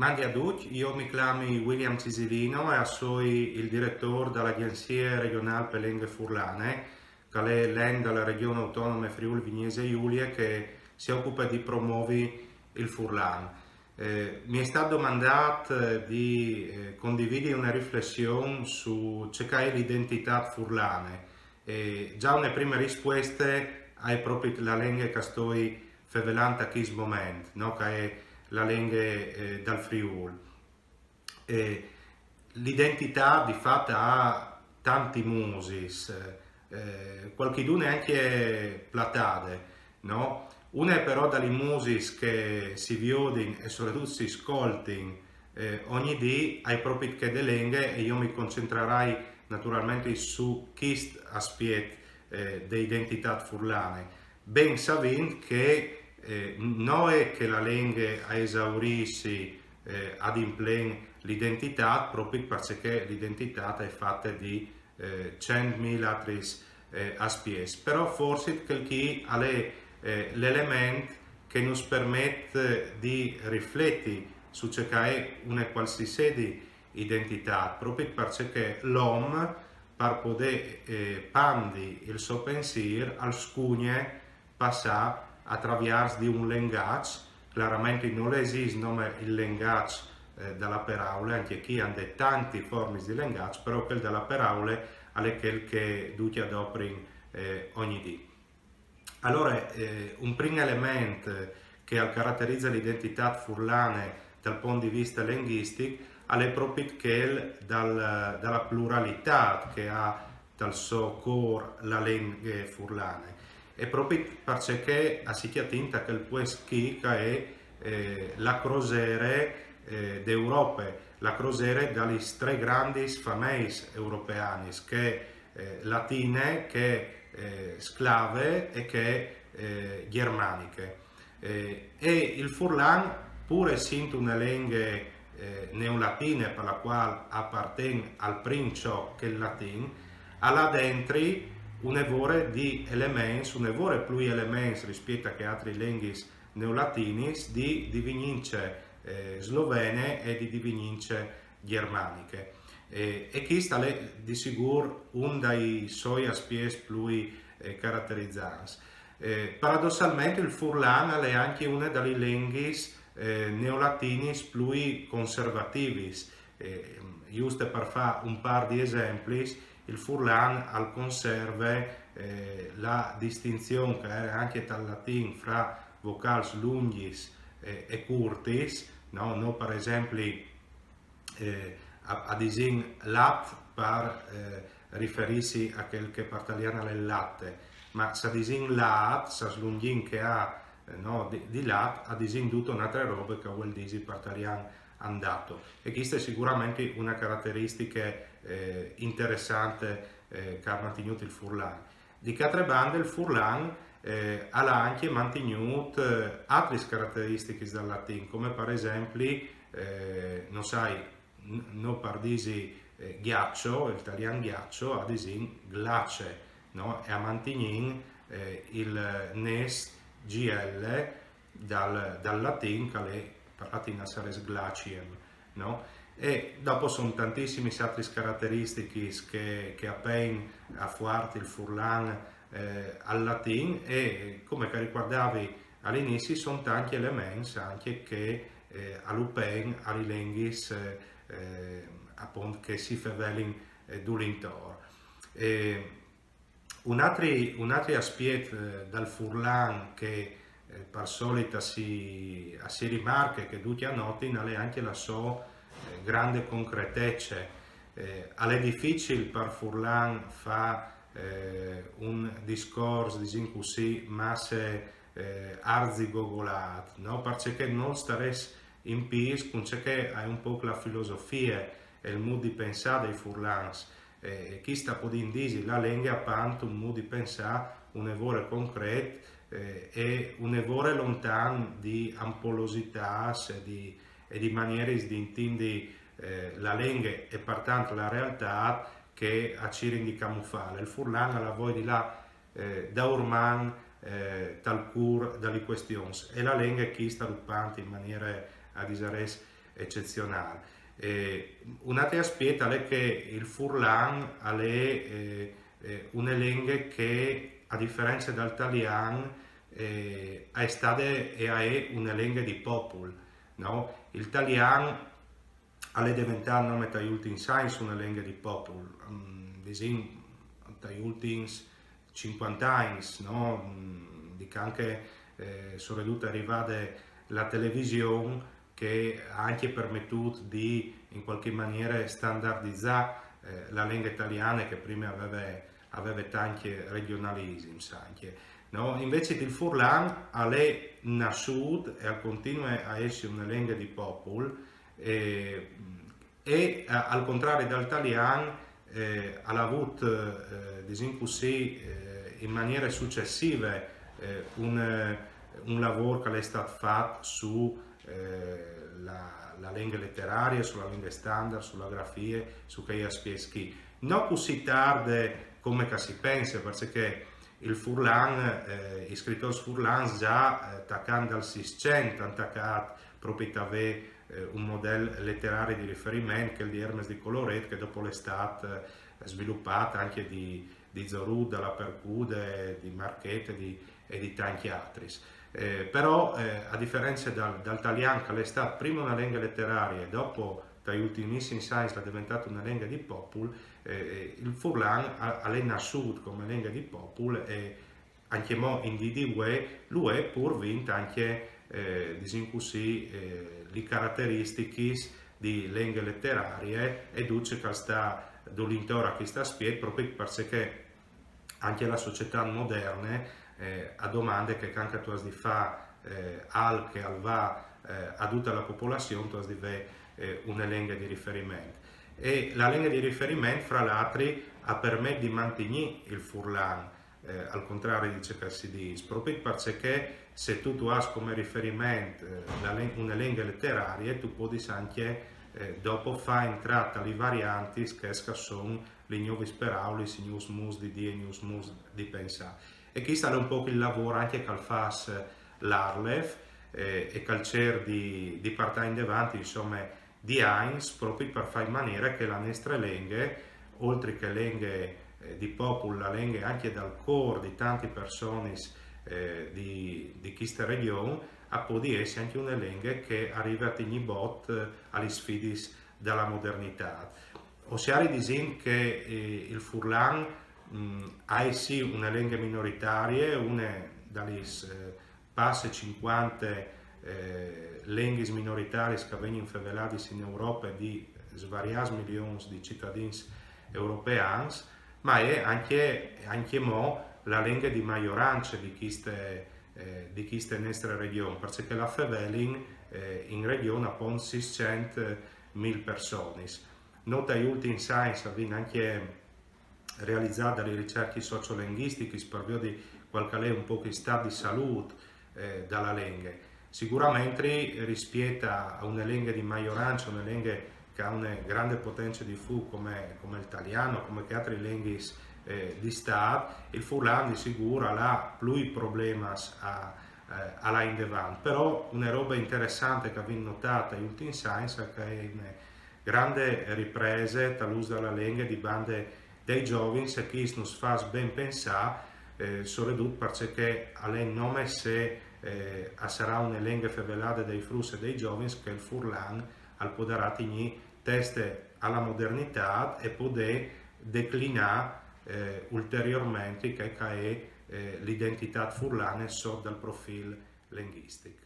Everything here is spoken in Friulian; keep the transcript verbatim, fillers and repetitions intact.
Mandi a ducj, jo mi clami William Cisilino e a soi il diretor da l'Agjenzie Regjonâl pe Lenghe Furlane, che al è l'en da la Regjon Autonome Friûl Vignesie Julie che si ocupe di promovi il furlan. Eh, mi è stât domandât, eh, di, eh, condividi une riflession su ce che e je l'identitât furlane. E za une prime rispueste e je propit la lenghe che o stoi fevelant a chest moment, no? Che e je la lenghe, eh, dal Friûl. E l'identitât di fat e à tantis musis, eh, cualchidune ancje platade, no? Une però da lis musis che si viodin e soredut si scoltin, eh, ogni dì e je propit chê de lenghe e jo mi concentrarai naturalmentri su chest aspiet, eh, de identitât furlane. Ben savint che, eh, no je che la lenghe e esaurissi, eh, a implen l'identitât, propit parcè che l'identitât e je fate di, eh, cent mil altris, eh, aspiets. Però forsit chel chi al è, eh, l'element che nus permet di rifleti su ce che e je une cualsisedi identitât, propit parcè che l'om, par podê, eh, pandi il so pensîr, al scugne passâ a traviers di un lengaç. Claramentri nol esist nome il lengaç, eh, da la peraule, ancje chi a 'nd è tantis formis di lengaç, però chel da la peraule al è chel che ducj a doprin, eh, ogni dì. Alore, eh, un prin element che al caraterize l'identitât furlane dal pont di viste lenghistic al è propit chel dal, da la pluralitât che e à tal so cûr la lenghe furlane. E propit parcè che e si cjatìn ta chel puest chi che e je, eh, la crosere, eh, de Europe, la crosere da lis trê grandis fameis europeanis, chê, eh, latine, chê, eh, sclave e chê, eh, gjermaniche. Eh, e il furlan, pur essint une lenghe, eh, neolatine, par la cuâl e aparten al prin çoc, chel latin, al à dentri une vore di elements, une vore plui elements rispiet a chês altris lenghis neolatinis, di, di divignince, eh, slovene e di divignince gjermaniche. Eh, e chist al è di sigûr un dai soi aspiets plui, eh, caraterizants. Eh, paradossalmentri il furlan al è ancje une da lis lenghis, eh, neolatinis plui conservativis. Eh, juste par fâ un pâr di esemplis, il furlan al conserve, eh, la distinzion che e jere ancje tal latin fra vocâls lungjis, eh, e curtis, no? Nô, par esempli, eh, a, a disìn lat par, eh, riferîsi a chel che par talian al è il latte, ma se a disìn lât, se a slungjìn chê a, eh, no, di, di lât, a disìn dute une altre robe che e vuel dî par talian andato. E cheste e je siguramentri une carateristiche, eh, interessante, eh, che e à mantignût il furlan. Di chê altre bande il furlan, eh, al à ancje mantignût, eh, altris carateristichis dal latin, come par esempli, eh, no sai, n-, nô par dîsi, eh, ghiaccio, il talian ghiaccio, a disìn glace, no? E a mantignìn, eh, il nes G L dal, dal latin, che al è, par latin al sarès glacium, no? E dopo a son tantissimis altris carateristichis che, che a pen a fuart il furlan, eh, al latin e, come che o ricuardavi al inizi, a son tancj elements ancje che, eh, a lu pen a lis lenghis, eh, eh, apont che si fevelin, eh, dulintor. E un altri, un altri aspiet, eh, dal furlan che, eh, par solit a si, a si rimarche, che ducj a notin, al è ancje la sô, eh, grande concretece. Eh, al è dificil par furlan fâ, eh, un discors, disìn cussì, masse, eh, arzigogolât, no? Parcè che nol starès in pîts cun ce che e je un pôc la filosofie e il mût di pensâ dai furlans. Eh, chist a podìn dîsi, la lenghe a pant un mût di pensâ une vore concret, eh, e une vore lontan di ampolositâts e di, e di manieris di intindi, eh, la lenghe e par tant la realtât che a cirin di camufâle. Il furlan al à voie di lâ, eh, daurman, eh, tal cûr da lis cuestions. E la lenghe chist a lu pant in maniere, a disarès, eccezionâl. E un altri aspiet al è che il furlan al è, eh, eh, une lenghe che, a diference dal talian, eh, a è stade e a è une lenghe di popul, no? Il talian al è deventât nome tai ultins agns une lenghe di popul, mm, disìn, tai ultins cincuante agns, no? Mm, dicant che, eh, soredut a è rivade la television, che e à ancje permetût di, in cualchi maniere, standardizâ, eh, la lenghe taliane, che prime e veve, e veve tancj regjonalisims ancje, no? Invezit il furlan al è nassût e al continue a jessi une lenghe di popul, e, e, eh, al contrari dal talian, eh, al à vût, eh, disìn cussì, eh, in maniere sucessive, eh, un, eh, un lavôr che al è stât fat su, eh, la, la lenghe leterarie, su la lenghe standard, su la grafie, su chei aspiets chi. No cussì tarde come che si pense, parcè che il furlan, eh, i scritôrs furlans za, eh, tacant dal Sîscent a àn tacât propit a vê, eh, un model leterari di riferiment, chel di Ermes di Colorêt, che dopo al è stât, eh, svilupât ancje di, di Zorud, da la Percude, di Marchet e di, e di tancj altris. Eh, però, eh, a diference dal, dal talian, che al è stât prime une lenghe leterarie e dopo, tai ultinissims agns, al è deventât une lenghe di popul, eh, eh, il furlan al, al è nassût come lenghe di popul e ancjemò in dì di vuê lu è, pûr vint ancje, eh, disìn cussì, eh, lis carateristichis di lenghe leterarie e dut ce che al sta dulintor a chest aspiet, propit parcè che ancje la societât moderne, eh, e domande che cuant che tu âs di fâ, eh, alc che al va, eh, a dute la popolazion, tu âs di vê, eh, une lenghe di riferiment. E la lenghe di riferiment, fra l'altri, e permet di mantignî il furlan, eh, al contrari di ce che si dîs, propit parcè che se tu, tu âs come riferiment, eh, la len-, une lenghe leterarie, tu puedis ancje, eh, dopo fâ jentrâ ta lis variantis chês che a son lis gnovis peraulis, i gnûfs mûts di dî e i gnûfs mûts di pensâ. E chest al è un pôc il lavôr ancje che al fâs l'ARLeF, eh, e che al cîr di, di puartâ indevant, insome, di agns, propit par fâ in maniere che la nestre lenghe, oltri che lenghe, eh, di popul, la lenghe ancje dal cûr di tantis personis, eh, di, di cheste regjon, e puedi jessi ancje une lenghe che e rive a tignî bot, eh, a lis sfidis da la modernitât. O siari disint che, eh, il furlan, mm, al è sì une lenghe minoritarie, une da lis, eh, passe cincuante, eh, lenghis minoritariis che a vegnin feveladis in Europe di svariâts milions di citadins europeans, ma al è ancje, ancjemò la lenghe di maiorance di cheste, eh, di cheste nestre regjon, parcè che a fevelin, eh, in regjon a pont sîscent mil personis. Nô tai ultins agns o vin ancje realizade lis ricercjis sociolenghistichis par viodi cuâl che al è un pôc il stât di salût, eh, da la lenghe. Siguramentri, rispiet a, a une lenghe di maiorance, une lenghe che e à une grande potence di fûr come, come il talian, come chês altris lenghis, eh, di stât, il furlan di sigûr al à plui problemis a, eh, a lâ indevant. Però une robe interessante che o vin notât tai ultins agns e je che e je une grande riprese tal ûs da la lenghe di bande dai zovins, e chest nus fâs ben pensâ, eh, soredut parcè che al è nome se, eh, e sarà une lenghe fevelade dai fruts e dai zovins che il furlan al podarà tignî teste a la modernitât e podê declinâ, eh, ulteriormentri chê che e je, eh, la identitât furlane sot dal profîl lenghìstic.